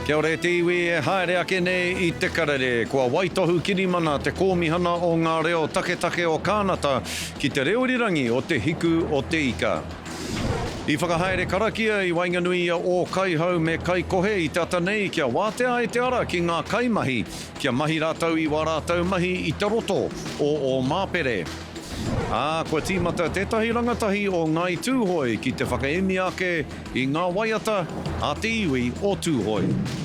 Kia ora e te iwi e haere ake nei i te karere. Kua waitohu kirimana te Kōmihana o ngā Reo Taketake o Kānata ki te reo irirangi o Te Hiku o Te Ika. I whakahaere karakia i waenganui i a Ōkaihau me Kaikohe i te ata nei kia wātea ai te ara ki ngā kaimahi kia mahi rātou i wā rātou mahi i te roto o Ōmāpere. Ā, kua tīmata tētahi rangatahi o Ngāi Tūhoe ki te whakaemi ake i ngā waiata a te iwi o Tūhoe.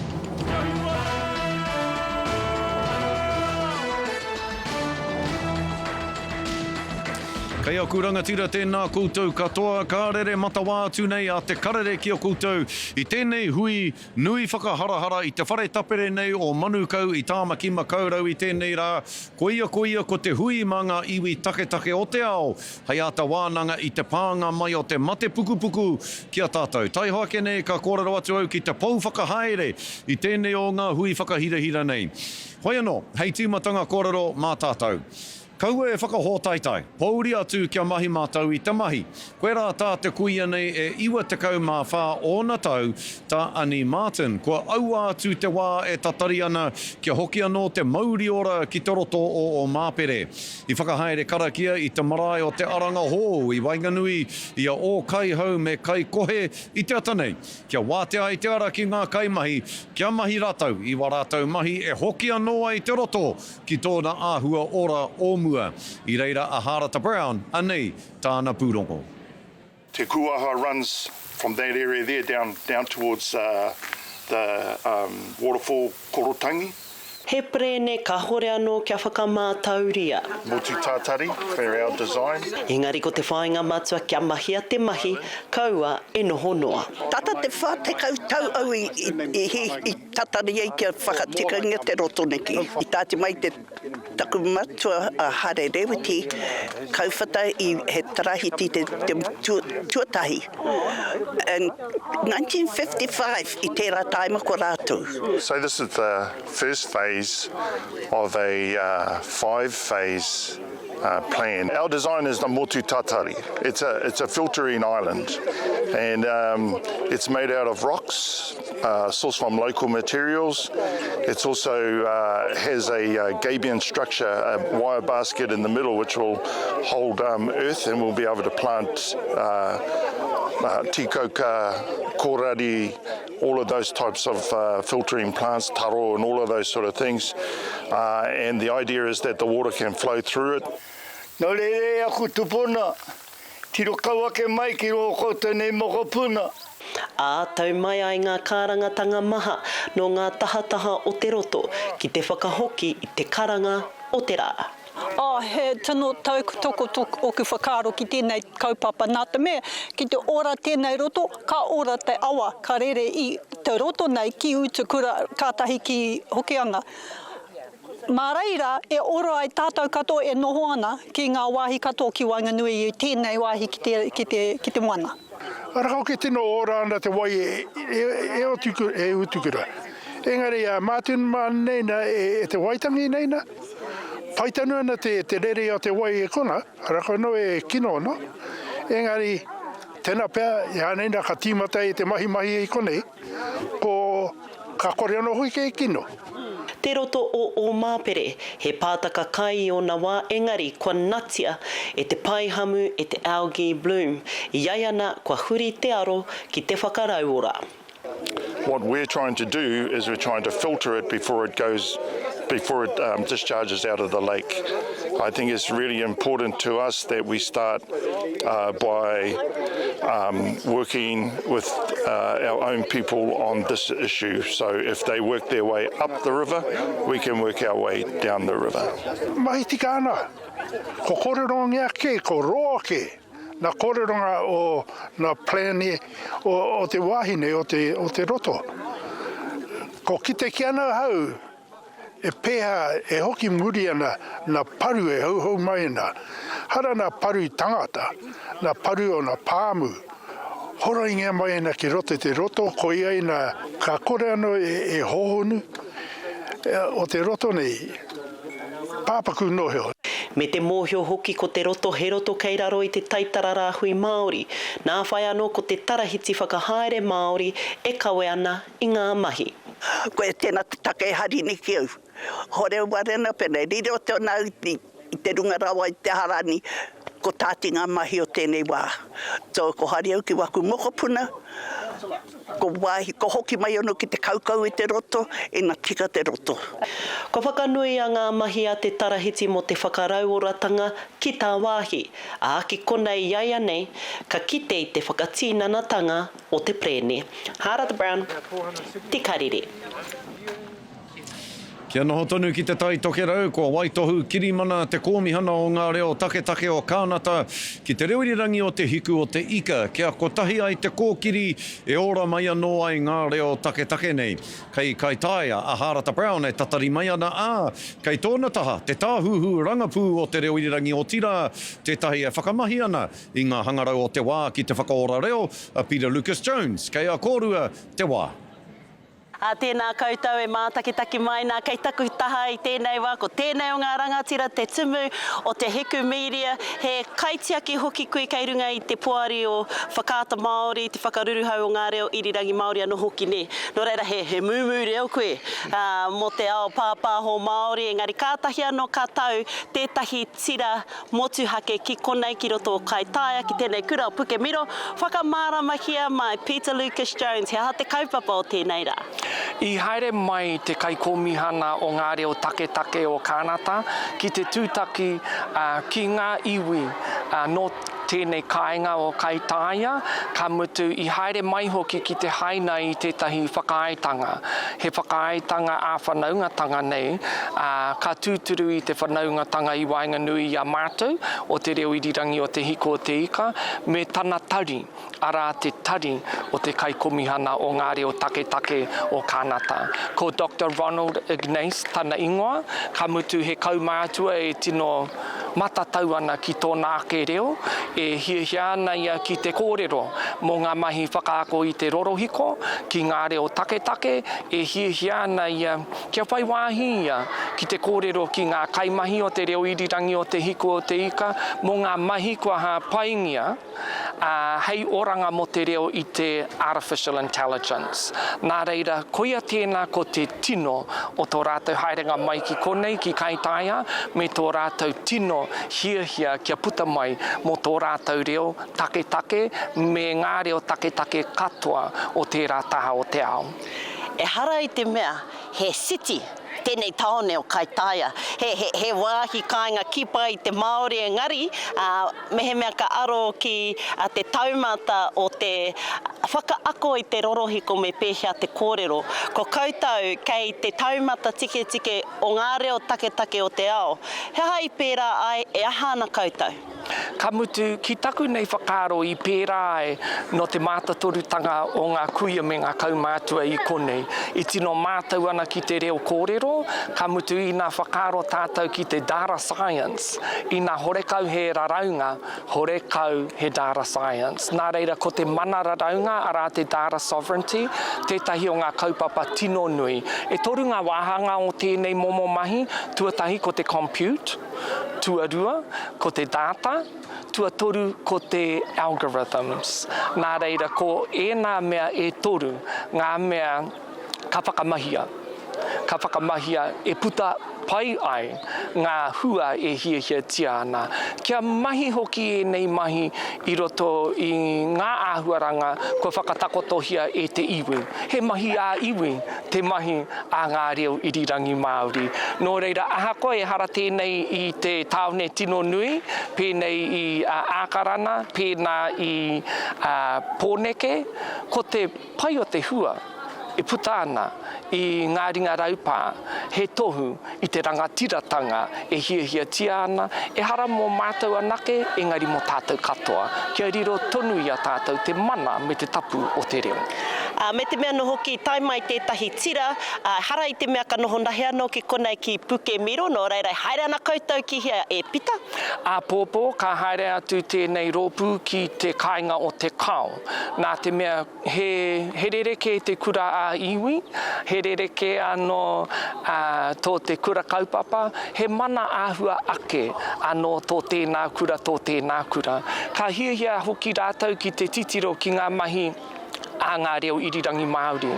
Kei aku rangatira tēnā koutou katoa, ka rere matawā atu nei a Te Karere ki a koutou i tēnei hui nui whakaharahara i te whare tapere nei o Manukau i Tāmaki Makaurau i tēnei rā, koia koia ko te hui mā ngā iwi taketake o te ao hei āta wānanga i te pānga mai o te mate pukupuku ki a tātou. Taiho ake nei ka kōrero atu au ki te pou whakahaere i tēnei o ngā hui whakahirahira nei. Hoi anō, hei tīmatanga kōrero mā tātou. Kaua e whakahōtaitai, pōuri atu kia mahi mātou i te mahi. Koirā tā te kuia nei e 94 ōna tau, tā Ani Martin. Kua aua atu te wā e tatari ana kia hoki anō te mauri ora ki te roto o Ōmāpere. I whakahaere karakia i te marae o Te Aranga Hou i waenganui i a Ōkaihau me Kaikohe i te ata nei, kia wātea ai te ara ki ngā kaimahi kia mahi rātou i wā rātou mahi e hoki anō ai te roto ki tōna āhua ora o mua. I reira a Hārata Brown, anei tāna pūrongo. Te Kuaha runs from that area there down down towards the waterfall Korotangi. He perēne kahore anō kia whakamātauria. Motu Tātari for our design. Engari ko te whāinga matua kia mahia te mahi, kaua e noho noa. Tata te 40 tau au i tatari ai kia whakatikangia te roto neki. I tāti mai te Taku matua a Hare Rewiti, kauwhata i he tarahiti te tuatahi. And 1955 i tērā tāima ko rātou. So this is the first phase of a five phase plan. Our design is the Motu Tatari. It's a it's a filtering island and um, it's made out of rocks uh, sourced from local materials. It's also uh, has a uh, gabion structure, a wire basket in the middle which will hold um, earth and we'll be able to plant uh, uh, tikoka, korari, all of those types of uh, filtering plants, taro and all of those sort of things. Uh, and the idea is that the water can flow through it. Nō reira e aku tupuna, tiro kau ake mai ki rō koutou nei mokopuna. Ā, tau mai ai ngā kārangatanga maha nō ngā tahataha o te roto ki te whakahoki i te karanga o te rā. Oh, he tino tautoko oku whakaaro ki tēnei kaupapa nā te mea, ki te ora tēnei roto, ka ora te awa, ka rere i te roto nei ki Utukura, kātahi ki Hokianga. Mā reira e ora ai tātou katoa e noho ana ki ngā wāhi katoa ki waenganui i tēnei wāhi ki te, ki te, ki te moana. Ara hoki tino ora ana te wai e, e, e, e Utukura. Engari a Martin mā nei na, e, e te Waitangi nei na, pai tonu ana te, te rere o te wai e kona, ara koe no e kino ana. Engari, tena pea, i a nei na ka tīmata i te mahimahi i konei, ko Ka kore anō hoki kei kino. Te roto o Ōmāpere, he pātaka kai i ōna wā engari kua natia e te paihamu e te algae bloom, i ai ana kua huri te aro ki te whakarauora. What we're trying to do is we're trying to filter it before it goes before it um, discharges out of the lake. I think it's really important to us that we start uh, by um, working with uh, our own people on this issue. So if they work their way up the river, we can work our way down the river. Mahi tika ana, ko kōrerongia kē, ko roa kē na kōreronga o na plan o, o te wāhine o te, o te roto. Ko kite ki ana ahau, E pēhea e hoki muri ana na paru e houhou mai ana, hara na paru tangata, na paru o na pāmu, horoingia mai ana ki roto i te roto, koia ina ka kore ano e hohonu o te roto nei, pāpaku noho. Me te mōhio hoki ko te roto he roto kei raro i te taitara rāhui Māori, nā whai anō ko te tarahiti whakahaere Māori e kawe ana i ngā mahi. Koia tēnā te take e hari nei ki au. Hore warena pēnei, riro tōna au i te runga rawa i te harani, ko tāti ngā mahi o tēnei wā. So ko hari au ki waku mokopuna, ko wāhi, ko hoki mai anō ki te kaukau i te roto, ina tika te roto. Kua whakanuia ngā mahi a te Tarahiti mō te whakarauoratanga ki tāwāhi, ā, ki konei iaianei ka kite i te whakatinanatanga o te perēne. Hārata Brown, Te Karere. Kia noho tonu ki Te Tai Tokerau, kua waitohu kirimana te Kōmihana o ngā Reo Taketake o Kānata ki te reo irirangi o Te Hiku o Te Ika kia kotahi ai te kōkiri e ora mai anō ai ngā reo taketake nei. Kei Kaitaia a Hārata Brown e tatari mai ana, ā, kei tōna taha te tāhuhu rangapū o te reo irirangi otirā tētahi e whakamahi ana i ngā hangarau o te wā ki te whakaora reo, a Peter Lucas Jones. Kei a kōrua te wā. Ā, tēnā koutou e mātakitaki mai nā, kei taku taha i tēnei wā, ko tēnei o ngā rangatira, te tumu o Te Hiku Media, he kaitiaki hoki koe kei runga i te poari o Whakaata Māori, te whakaruruhau o ngā reo irirangi Māori anō hoki, nē. Nō reira, he, he mūmū reo koe, ā, mō te ao pāpāho Māori, engari kātahi anō ka tau tētahi tira motuhake ki konei ki roto o Kaitaia ki tēnei kura o Pukemiro, whakamāramahia mai Peter Lucas Jones he aha te kaupapa o tēnei rā. I haere mai te Kaikōmihana o ngā Reo Taketake o Kānata ki te tūtaki ki ngā iwi nō tēnei kāinga o Kaitaia, ka mutu i haere mai hoki ki te haina i tētahi whakaaetanga. He whakaaetanga ā-whanaungatanga nei, ā, ka tūturu i te whanaungatanga i waenganui i a mātou o Te Reo Irirangi o Te Hiko o Te Ika me tana tari, arā te tari o te Kaikomihana o Ngā Reo Taketake o Kānata. Ko Doctor Ronald Ignace tana ingoa, ka mutu he kaumātua e tino matatau ana ki tōna ake reo, e hiahia ana ia ki te kōrero mō ngā mahi whakaako i te rorohiko ki ngā reo taketake, e hiahia ana ia kia whai wāhi ia ki te kōrero ki ngā kaimahi o te reo irirangi o Te Hiku o Te Ika mō ngā mahi kua hāpaingia ā, hei oranga mō te reo i te artificial intelligence. Nā reira, koia tēnā ko te tino o tō rātou haerenga mai ki konei, ki Kaitaia, me tō rātou tino hiahia kia puta mai mō tō rātou reo taketake me ngā reo taketake katoa o tērā taha o te ao. Ehara i te mea he city tēnei tāone o Kaitaia. He, he, he wāhi kāinga kipa i te Māori engari, ā, mehemea ka aro ki te taumata o te whakaako i te rorohiko me pēhea te kōrero. Ko koutou kei te taumata tiketike o ngā reo taketake o te ao. He aha i pērā ai, e aha ana koutou? Ka mutu, ki taku nei whakaaro i pērā ai nō te mātatorutanga o ngā kuia me ngā kaumātua i konei. I tino mātau ana ki te reo kōrero, ka mutu ina whakaaro tātou ki te data science, ina horekau he raraunga, horekau he data science. Nā reira ko te mana raraunga, arā te data sovereignty, tētahi o ngā kaupapa tino nui. E toru ngā wāhanga o tēnei momo mahi, tuatahi ko te compute, Tuarua, ko te data, tuatoru ko te algorithms. Nā reira, ko ēnā mea e toru ngā mea ka whakamahia, ka whakamahia e puta pai ai ngā hua e hiahiatia ana. Kia mahi hoki ēnei mahi i roto i ngā āhuaranga kua whakatakotohia e te iwi. He mahi ā-iwi te mahi a ngā reo irirangi Māori. Nō reira, ahakoa ehara tēnei i te tāone tino nui, pēnei i Ākarana, pēnā i Pōneke, ko te pai o te hua e puta ana i ngā ringa raupā, he tohu i te rangatiratanga e hiahiatia ana, ehara mō mātou anake, engari mō tātou katoa, kia riro tonu i a tātou te mana me te tapu o te reo. Ā, me te mea anō hoki, i tae mai tētahi tira, ā, ehara i te mea ka noho nahe anō ki konei ki Pukemiro, nō reira e haere ana koutou ki hea, e Pita? Āpōpō ka haere atu tēnei rōpū ki te kāinga o Te Kao, nā te mea he, he rerekē te kura ā-iwi, he rerekē anō, ā, tō te kura kaupapa, he mana āhua ake anō tō tēnā kura, tō tēnā kura. Ka hiahia hoki rātou ki te titiro ki ngā mahi. a ngā reo irirangi Māori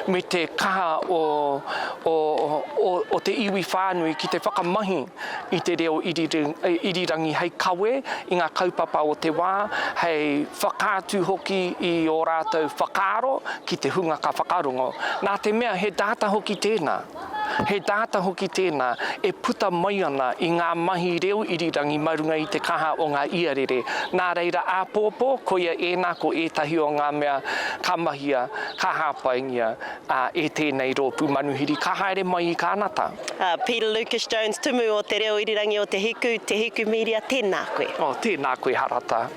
me te kaha o, o, o, o te iwi whānui ki te whakamahi i te reo irirangi hei kawe i ngā kaupapa o te wā, hei whakaatu hoki i ō rātou whakaaro ki te hunga ka whakarongo. Nā te mea he data hoki tēnā. He data hoki tēnā e puta mai ana i ngā mahi reo irirangi mā runga i te kaha o ngā iarere. Nā reira āpōpō, koia ēnā ko ētahi o ngā mea ka mahia, ka hāpaingia e tēnei rōpū manuhiri ka haere mai i Kānata. Peter Lucas Jones, Tumu o Te Reo Irirangi o Te Hiku, Te Hiku Media, tēnā koe. Oh, tēnā koe Harata.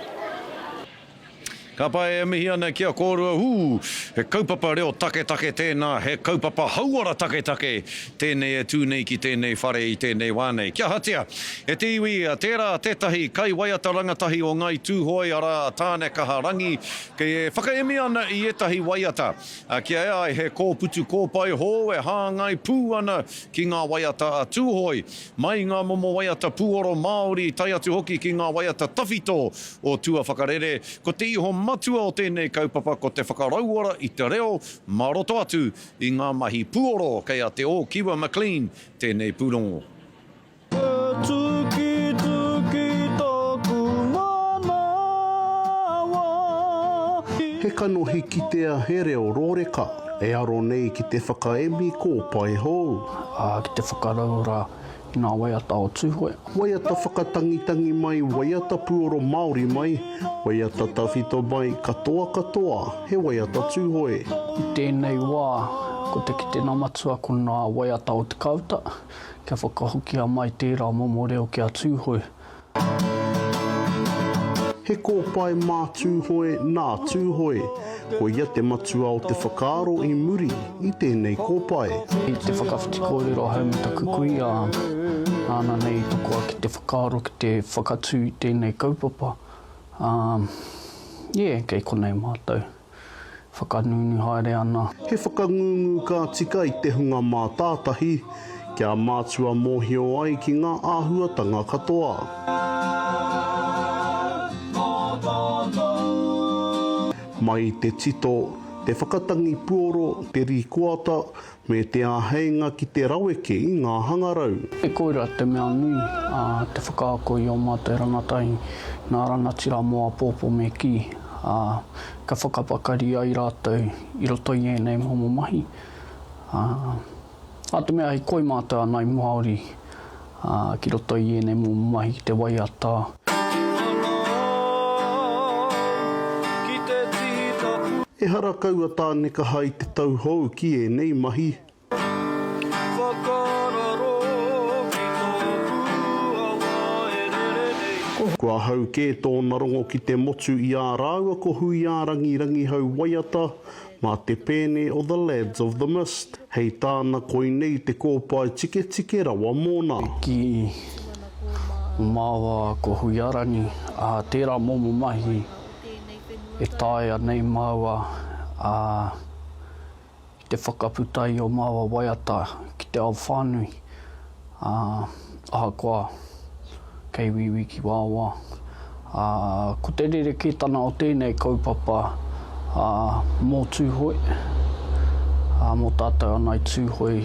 Ka pai e mihi ana ki a kōrua, hū, he kaupapa reo taketake tēnā, he kaupapa hauora taketake tēnei e tū nei ki tēnei whare i tēnei wā nei. Kia ahatia, e te iwi, tērā tētahi kaiwaiata rangatahi o Ngāi Tūhoe, arā, a Tānekaha Rangi, kei e whakaemi ana i ētahi waiata, kia ea ai he kōputu kōpae hou e hāngai pū ana ki ngā waiata a Tūhoe, mai i ngā momo waiata pūoro Māori tae atu hoki ki ngā waiata tawhito o tua whakarere, ko te iho matua o tēnei kaupapa ko te whakarauora i te reo mā roto atu i ngā mahi puoro kei a Te Ōkiwa McLean tēnei pūrongo. E tukituki tōku manawa. He kanohi kitea he reo rōreka, e aro nei ki te whakaemi kōpae hou. Ā, ki te whakarauora i ngā waiata o Tūhoe. Waiata whakatangitangi mai, waiata puoro Māori mai, waiata tawhito mai, katoa katoa he waiata Tūhoe. I tēnei wā, ko te kitenga matua ko ngā waiata o te kāuta, kia whakahokia mai tērā momo reo ki a Tūhoe. He kōpae mā Tūhoe, nā Tūhoe. Koia te matua o te whakaaro i muri i tēnei kōpae. I te whakawhiti kōrero ahau me taku kuia, nāna nei i toko ake te whakaaro ki te whakatū i tēnei kaupapa, ā, yeah, kei konei mātou. Whakangungu haere ana. He whakangungu ka tika i te hunga mātātahi, kia mātua mōhio ai ki ngā āhuatanga katoa. Mai i te tito, te whakatangi puoro, te rīkoata, me te āheinga ki te raweke i ngā hangarau. Koira te mea nui, te whakaako i ō mātou rangatahi, ngā rangatira mō āpōpō me kī, ā, ka whakapakari ai rātou i roto i ēnei momo mahi. Ā, nā te mea i koi mātou a Ngāi Māori, ā, ki roto i ēnei momo mahi ki te waiata. Ehara kau a Tānekaha i te tauhou ki ēnei mahi. Kua hau kē tōna rongo ki te motu i ā rāua ko Huiārangi Rangihau waiata mā te pēne o The Lads of the Mist. Hei tāna koinei te kōpae tiketike rawa mōna. Ki māua ko Huiarangi, ā, tērā momo mahi e taea nei māua, ā, ki te whakaputa i ō māua waiata ki te ao whānui, ā, ahakoa kei wīwī ki wāwā. Ā, ko te rerekētanga o tēnei kaupapa, ā, mō Tūhoe, ā, mō tātou anai Tūhoe,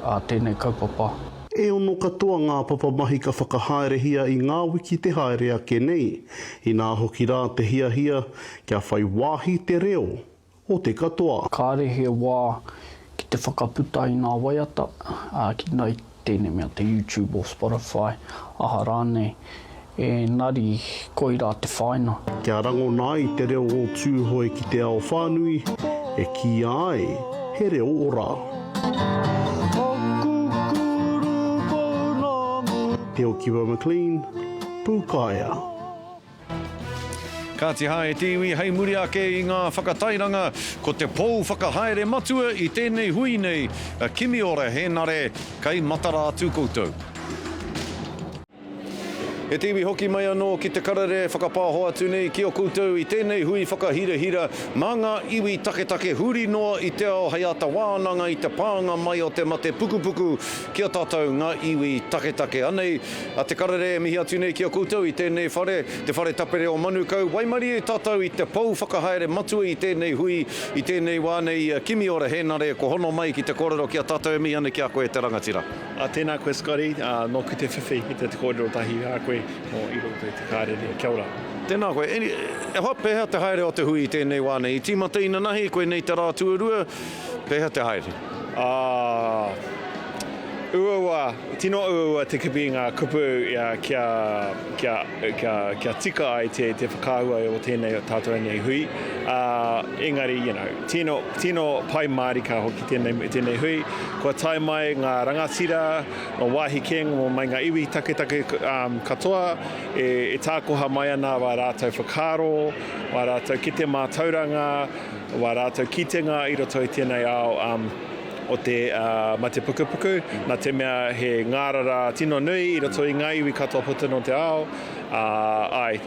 ā, tēnei kaupapa. E ono katoa ngā papamahi ka whakahaerehia i ngā wiki te haere ake nei, inā hoki rā te hiahia kia whai wāhi te reo o te katoa. Kāre he wā ki te whakaputa i ngā waiata, ā, ki runga i tēnei mea te YouTube or Spotify, aha rānei, engari koirā te whāinga. Kia rangona ai te reo o Tūhoe ki te ao whānui, e kīia ai he reo ora. Te Okiwa McLean, Pūkaea. Kāti hā e te iwi hei muri ake i ngā whakatairanga, ko te pou whakahaere matua i tēnei hui nei, a Kimiora Hēnare, kei matara atu koutou. E te iwi hoki mai anō ki te karere whakapāho atu nei ki a koutou i tēnei hui whakahirahira mā ngā iwi taketake huri noa i te ao hei āta wānanga i te pānga mai o te mate pukupuku ki a tātou ngā iwi taketake. Anei a Te Karere e mihi atu nei ki a koutou i tēnei whare, te Whare Tapere o Manukau. Waimarie tātou i te pou whakahaere matua i tēnei hui i tēnei wā nei i a Kimiora Hēnare kua hono mai ki te kōrero ki a tātou e mihi ana ki a koe e te rangatira. Ā, tēnā koe Scotty, ā, nōku te whiwhi ki te kōrero tahi i a koe mō i roto i te kārere. Kia ora. Tēnā koe. E hoa, pēhea te haere o te hui i tēnei wā nei? I tīmata inanahi, koinei te rā tuarua, pēhea te haere? Ā, uaua, tino uaua te kupu i ngā kupu kia, kia, kia, kia tika ai te, te whakaahua o tēnei tātou nei hui. Ā, engari, you know, tino, tino pai mārika hoki tēnei, tēnei hui. Kua tae mai ngā rangatira, ngā wāhi kē, mai ngā iwi taketake katoa e tākoha mai ana wā rātou whakaaro, wā rātou kete mātauranga, wā rātou kitenga i roto i tēnei ao o te mate pukupuku, nā te mea he ngārara tino nui i roto i ngā iwi katoa puta noa te ao, āe,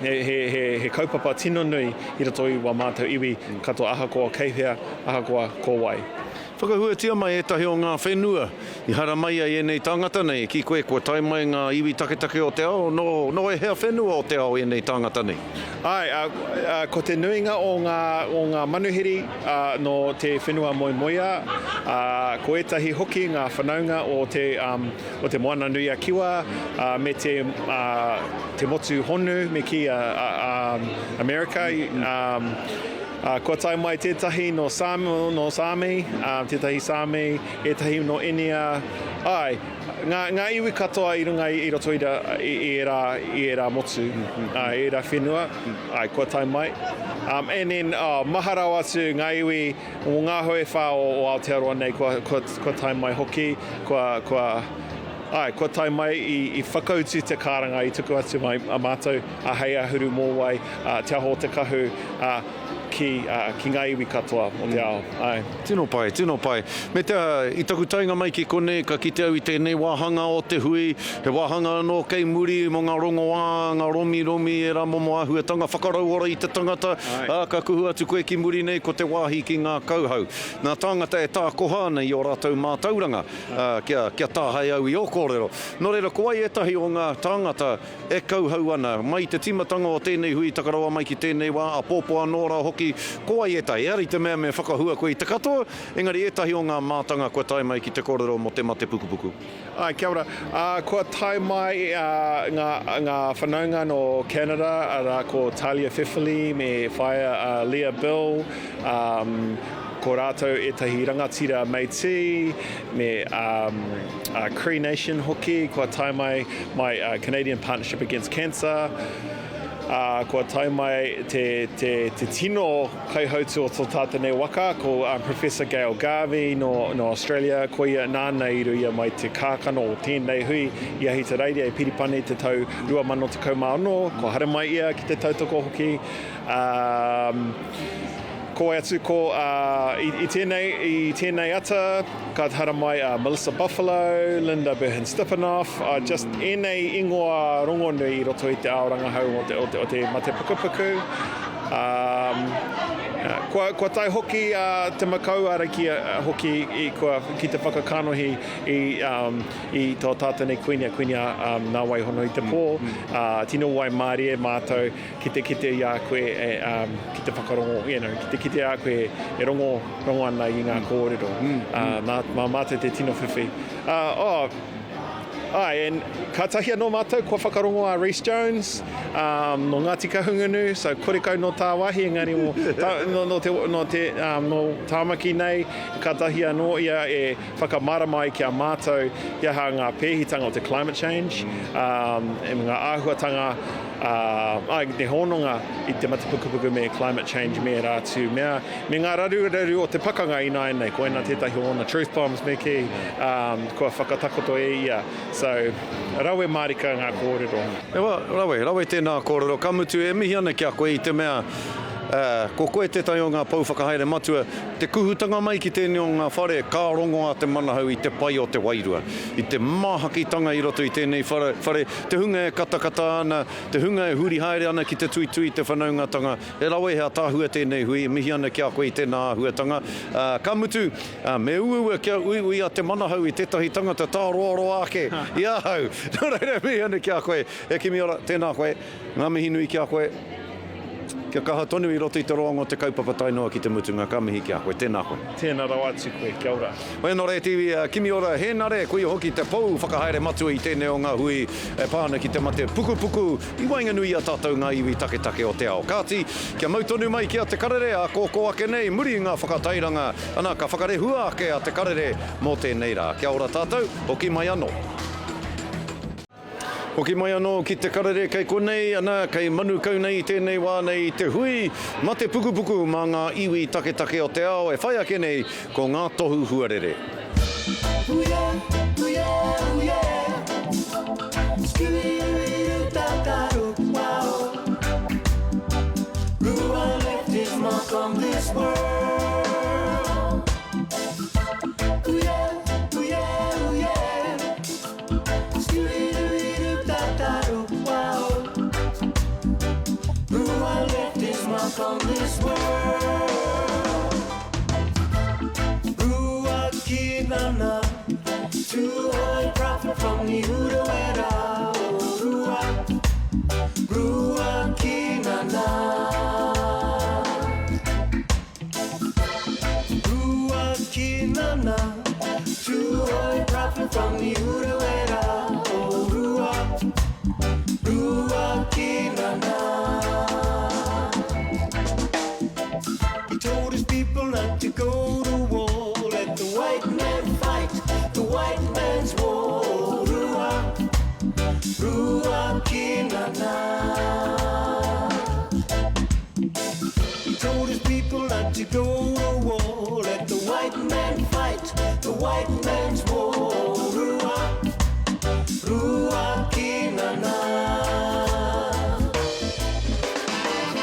he kaupapa tino nui i roto i wā mātou iwi katoa ahakoa kei hea, ahakoa ko wai. Whakahuatia mai ētahi o ngā whenua i haramai ai ēnei tāngata nei. Ki koe kua tae mai ngā iwi taketake o te ao, nō, nō ēhea whenua o te ao ēnei tāngata nei? Āe, ā, ā, ko te nuinga o ngā, o ngā manuhiri, ā, nō te whenua moemoeā, ā, ko ētahi hoki ngā whanaunga o te, ā, o te Moana-nui-a-Kiwa, ā, me te, ā, te motu honu, me kī, ā, ā, ā, America, ā, Ā, kua tae mai tētahi nō Sāmi, nō Sāmi, ā, tētahi Sāmi, ētahi nō Inia, āe, ngā, ngā iwi katoa i runga i, i roto i, i, i ērā, i ērā motu, ā, i ērā whenua, āe, kua tae mai. Um, and then, oh, maha rawa atu ngā iwi o ngā hau e whā o, o Aotearoa nei kua, kua, kua tae mai hoki, kua, kua, āe, kua tae mai i, i whakautu te karanga i tuku atu mai a mātou, a Hei Āhuru Mōwai, a Te Aho o Te Kahu, a, ki, a, ki ngā iwi katoa o te ao. Āe. Tino pai, tino pai. Me te aha, i taku taenga mai ki konei, ka kite au i tēnei wāhanga o te hui, he wāhanga anō kei muri mō ngā rongoā, ngā romiromi, ērā momo āhuatanga whakarauora i te tangata, ā, ka kuhu atu koe ki muri nei, ko te wāhi ki ngā kauhau. Ngā tāngata e tākoha ana i ō rātou mātauranga, ā, kia, kia tāhae au i ō kōrero. Nō reira, ko wai ētahi o ngā tāngata E kauhau ana, mai i te tīmatanga o tēnei hui takaroa mai ki tēnei wā, āpōpō anō rā hoki, ko wai ētahi? Ehara i te mea me whakahua koe i te katoa, engari ētahi o ngā mātanga kua tae mai ki te kōrero mō te mate pukupuku. Āe, kia ora. Ā, kua tae mai ngā, ngā whanaunga nō Canada, arā, ko Talia Pfefferle me whaea a Leah Bill, ā, ko rātou ētahi rangatira Métis me, ā, Cree Nation hoki, kua tae mai mai Canadian Partnership Against Cancer, ā, kua tae mai te, te, te tino kaihautū o tō tātou nei waka, ko Professor Gail Garvey nō, nō Australia, ko ia nāna i ruia mai te kākano o tēnei hui i Ahitereiria, i Piripane i te tau 2016, kua haere mai ia ki te tautoko hoki. Ā, ko wai atu, ko, ā, i, i tēnei, i tēnei ata, Ka haramai a Melissa Buffalo, Linda Burhan-Stepanoff, uh, just ēnei ingoa rongonui i roto i te ao rangahau o te, o te, o te mate pukupuku. Um, kua, kua tae hoki a Te Makau Ariki hoki i, kua, ki te whakakanohi i, um, i tō tātou nei kuini, a Kuini um, Nā Waihono i te pō. Mm, mm. Uh, tino waimārie mātou ki te kite i a koe, e, um, ki te whakarongo, you know, ki te kite a koe e rongo, rongo ana i ngā kōrero. Mm, uh, mm. Nā, mā mātou te tino whiwhi. Uh, oh, Ai, and kātahi anō mātou kua whakarongo a Rhys Jones um, nō Ngāti Kahungunu, so korekau nō tāwāhi, engari mō, tā, nō, nō, te, nō, te, um, nō Tāmaki nei, kātahi anō ia e whakamārama ai ki a mātou he aha ngā pēhitanga o te climate change, um, ngā āhuatanga, uh, ai, te hononga i te matepukupuku me climate change me ērā atu mea, me ngā raruraru o te pakanga ināianei, koina tētahi o ōna truth bombs me kī, um, kua whakatakoto e ia. So, rawe mārika ngā kōrero. Ewa, rawe, rawe tēnā kōrero. Ka mutu, e mihi ana ki a koe i te mea, Ko koe tētahi o ngā pou whakahaere matua, te kuhutanga mai ki tēnei o ngā whare, ka rongo a Te Manahau i te pai o te wairua, i te māhakitanga i roto i tēnei whare, te hunga e katakata ana, te hunga e huri haere ana ki te tuitui i te whanaungatanga. He rawe, he ataahua tēnei hui, e mihi ana ki a koe i tēnā āhuatanga. Ka mutu, me uaua kia uiui a Te Manahau i tētahi tangata tāroaroa ake i ahau. Nō reira, e mihi ana ki a koe, e Kimiora, tēnā koe. Ngā mihi nui ki a koe. Kia kaha tonu i roto i te roanga o te kaupapa tae noa ki te mutunga. Ka mihi ki a koe. Tēnā koe. Tēnā rawa atu koe. Kia ora. Hoi anō rā e te iwi a Kimiora Hēnare, koia hoki te pou whakahaere matua i tēnei o ngā hui e pā ana ki te mate pukupuku i waenganui i a tātou ngā iwi taketake o te ao. Kāti, kia mau tonu mai ki a Te Karere ā kōkō ake nei muri i ngā whakatairanga, ana ka whakarehua ake a Te Karere mō tēnei rā. Kia ora tātou, hoki mai anō. Hoki mai anō ki te karere kei konei, ana, kei Manukau nei i tēnei wā nei i te hui mate pukupuku mā ngā iwi taketake o te ao e whai ake nei ko ngā tohu huarere.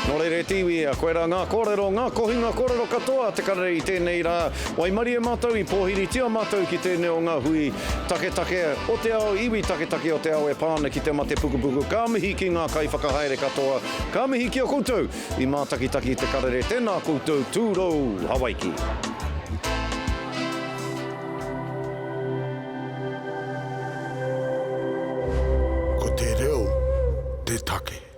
Nō reira e te iwi, koirā ngā kōrero, ngā kohinga kōrero katoa a Te Karere i tēnei rā. Waimarie mātou i pōhiritia mātou ki tēnei o ngā hui taketake o te ao, iwi taketake o te ao e pā ana ki te mate pukupuku. Ka mihi ki ngā kaiwhakahaere katoa, ka mihi ki a koutou i mātakitaki i Te Karere. Tēnā koutou, tūrou Hawaiki. Ko te reo te take.